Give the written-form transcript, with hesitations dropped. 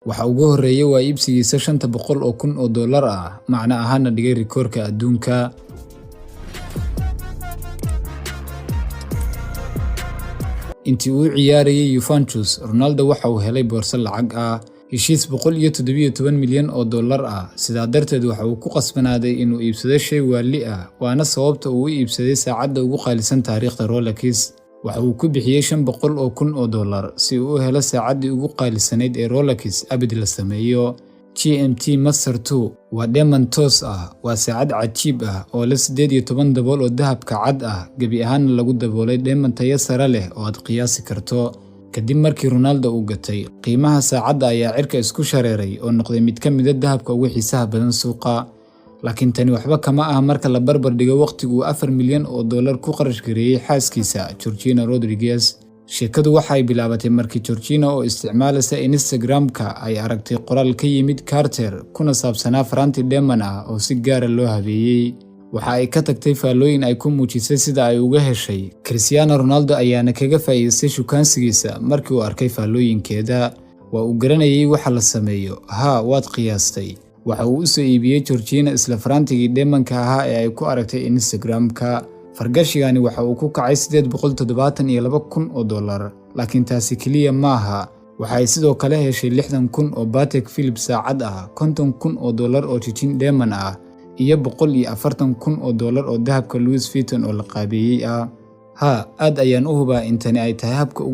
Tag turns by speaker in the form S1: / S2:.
S1: Waxa ugu horreeya waa iibsigiisa $500,000 ah, macno ahaanna dhigay rikoorka adduunka. Intii uu ciyaarayay Juventus, Ronaldo waxa uu helay boorso lacag ah, heshiis $117 milyan ah. Sidaa darteed waxa uu ku qasbanaaday inuu iibsado shay waali ah, waana sababta uu u iibsaday saacadda ugu qaalisan taariikhda Rolex. Waxa uu ku bixiyay $500,000 si uu u helo saacaddii ugu qaalisanayd ee Rolex abid la sameeyo. GMT Master 2 waa dheeman toos ah, waa saacad cajiib ah oo leh 18 dabool oo dahabka cad ah, gebi ahaanna lagu daboolay dheeman tayo sare leh oo aad qiyaasi karto. Kadib markii Ronaldo uu gatay, qiimaha saacadda ayaa cirka isku shareeray oo noqday mid ka mid ah dahabka ugu xiisaha badan suuqa. Laakiin tani waxba kama aha marka la barbar dhigo waqtiga uu $4 milyan ku kharash gareeyay xaaskiisa Georgina Rodriguez. Sheekadu waxa ay bilaabatay markii Georgina oo isticmaalaysa Instagram-ka ay aragtay qoraal ka yimid Carter kuna saabsanaa faraanti dheeman ah oo si gaar ah loo habeeyey. Waxa ay ka tagtay faallooyin ay ku muujisay sida ay uga heshay. Cristiano Ronaldo ayaana kaga faa'iidaystay shukaansigiisa markii uu arkay faallooyinkeeda. Waa uu garanayay waxa la sameeyo. Haa, waad qiyaastay. Waxa uu u soo iibiyey Georgina isla faraantigii dheemanka ahaa ee ay ku aragtay Instagram-ka. Fargashigani waxa uu ku kacay $872,000, laakiin taasi keliya maaha. Waxa ay sidoo kale heshay 60,000 oo Patek Philippe saacad ah, $50,000 oo jijin dheeman ah, iyo $140,000 oo dahabka Louis Vuitton oo la qaabeeyey ah. Haa, aad ayaan u hubaa in tani ay tahay habka ugu